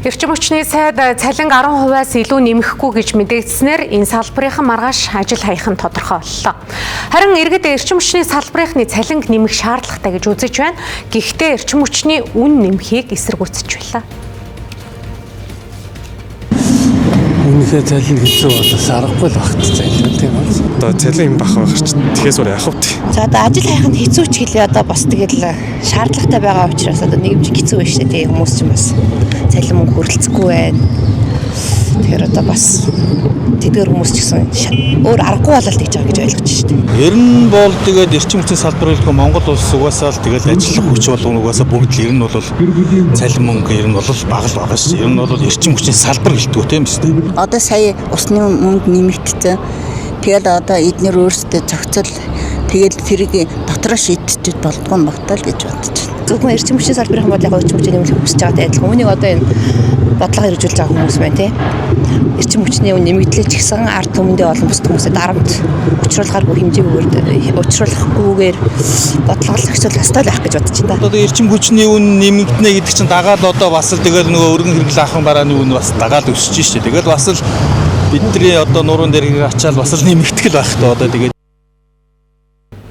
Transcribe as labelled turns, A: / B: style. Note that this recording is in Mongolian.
A: Эрчим хүчний сайд цалинг 10%-аас илүү нэмэхгүй гэж мэдэгдсэнээр энэ салбарынхан маргааш ажил хаях нь тодорхой боллоо. Харин иргэд эрчим хүчний салбарынхны цалинг нэмэх шаардлагатай гэж үзэж байна. Гэхдээ эрчим хүчний үн нэмэхийг эсэргүүцэж байлаа.
B: Үнэхээр цалин хэцүү болоос аргагүй л багт цалин тийм үү.
C: Одоо цалин юм бах байх ч тэгэхээс өөр яах вэ?
D: За, одоо ажил хайх нь хэцүү ч гэлээ, одоо бас тэгэл шаардлагатай байгаа учраас одоо нийгэмж хэцүү байна шүү дээ. Тэгээ хүмүүс чинь бас цалин мөнгө хүрэлцэхгүй байна. Тэгэхээр одоо бас тэдгээр хүмүүс ч гэсэн өөр аргагүй болол тэгж байгаа гэж ойлгож шүү дээ.
E: Ер нь бол тэгээд эрчим хүчний салбар хэлэхгүй Монгол улс угаасаа л тэгэл ажиллах хүч болгоно угаасаа бүгд л ер нь бол цалин мөнгө ер нь бол бага л байгаа шүү. Ер нь бол эрчим хүчний салбар гэлтгүү тийм биз дээ.
F: Одоо сая усны мөнгө нэмэгдсэн. Тэгэл одоо эднэр өөрсдөө зохицол, тэгэл тэрийг дотроо шийдчихэд болдгоо юм багтаа л гэж бодож байна.
D: Зөвхөн эрчим хүчний салбарын бол яг эрчим хүчний нэмэлт хүсэж байгаатай адилхан. Үүнийг одоо энэ бодлого хэрэгжүүлж байгаа хүмүүс байна тий. Эрчим хүчний үн нэмэгдлээ ч гэсэн ард түмэндээ олон бус хүмүүсээ дарамт учруулахааргүй хэмжээгүйгээр, учруулахгүйгээр бодлого зохицуулах ёстой л байх гэж бодож байна да.
E: Одоо эрчим хүчний үн нэмэгдэнэ гэдэг чинь дагаад одоо бас л тэгэл нөгөө өргөн хэрэглээ ахын барааны үн бас дагаад өсөж штэ. Тэгэл бас л бидний одоо нуруунд дээр ачаал бас л нэмэгдэх л байх та одоо тэгээд.